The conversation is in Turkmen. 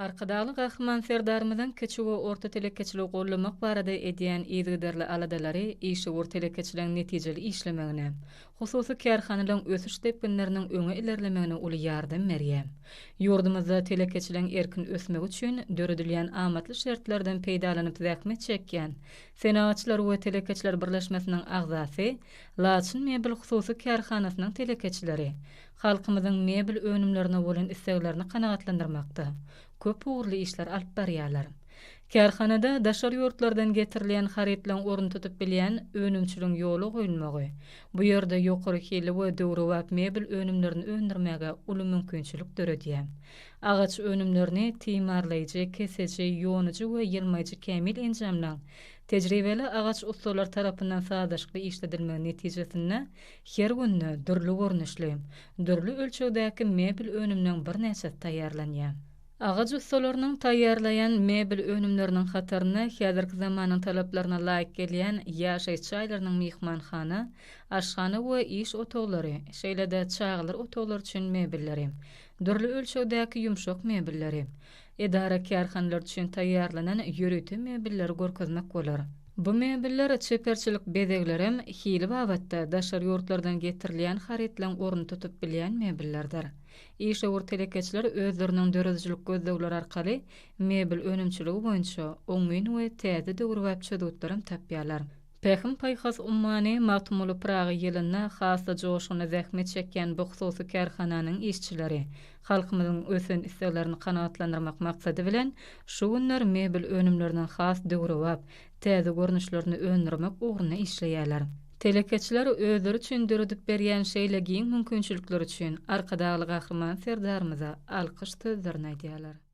Arkadagly Gahryman Serdarymyzyň kiçi we orta telekeçiligi goldamak barada edýän yzygiderli aladalary işewür telekeçiligiň netijeli işlemegine, hususy kärhanalaryň ösüş depginleriniň öňe ilerlemegine uly ýardam berýär. Ýurdumyzda telekeçiligiň erkin ösmegi üçin döredilýän amatly şertlerden peýdalanyp zähmet çekýän Senagatçylar we telekeçiler birleşmesiniň agzasy Laçyn mebel hususy kärhanasynyň telekeçileri halkymyzyň mebel önümlerine bolan isleglerini kanagatlandyrmakda köp ugurly işler alyp barýarlar. Kärhanada daşary ýurtlardan getirilýän harytlaryň ornuny tutup bilýän önümçiligiň ýola goýulmagy, bu ýerde ýokary hilli we döwrebap mebel önümlerini öndürmäge uly mümkinçilik döredýär. Agaç önümlerini timarlaýjy, kesiji, ýonujy we ýylmaýjy kämil enjamlaryň tejribeli agaç ussalary tarapyndan sazlaşykly işledilmegi netijesinde Her günde dürli görnüşli, dürli ölçegdäki mebel önümleň birnäçesi taýýarlanýar. Agaç ussalarynyň taýýarlaýan mebel önümleriniň hatarynda häzirki zamanyň talaplaryna laýyk gelýän ýaşaýyş jaýlarynyň myhmanhana, aşhana we iş otaglary, şeýle-de çagalar otaglary üçin mebelleri, dürli ölçegdäki ýumşak mebelleri, Edara-kärhanalar üçin taýýarlanan ýörite mebelleri görkezmek bolar. Bu mebeller çeperçilik bezeglerem, hili babatda daşary ýurtlardan getirilýän harytlaryň ornuny tutup bilýän mebellerdir. Işewür telekeçiler özleriniň döredijilik gözlegleri arkaly mebel önümçiligi boýunça oňyn we täze döwrebap çözgütlerem tapýarlar. Pähim-paýhas ummany Magtymguly Pyragy ýylynda has-da joşgunly zähmet çekýän bu hususy kärhananyň işçileri halkymyzyň ösen isleglerini kanagatlandyrmak maksady bilen, şu günler mebel önümleriniň has döwrebap, täze görnüşlerini öndürmek ugrunda işleýärler. Telekeçiler özleri üçin döredip berýän şeýle giň mümkinçilikler üçin Arkadagly Gahryman Serdarymyza alkyş sözlerini aýdýarlar.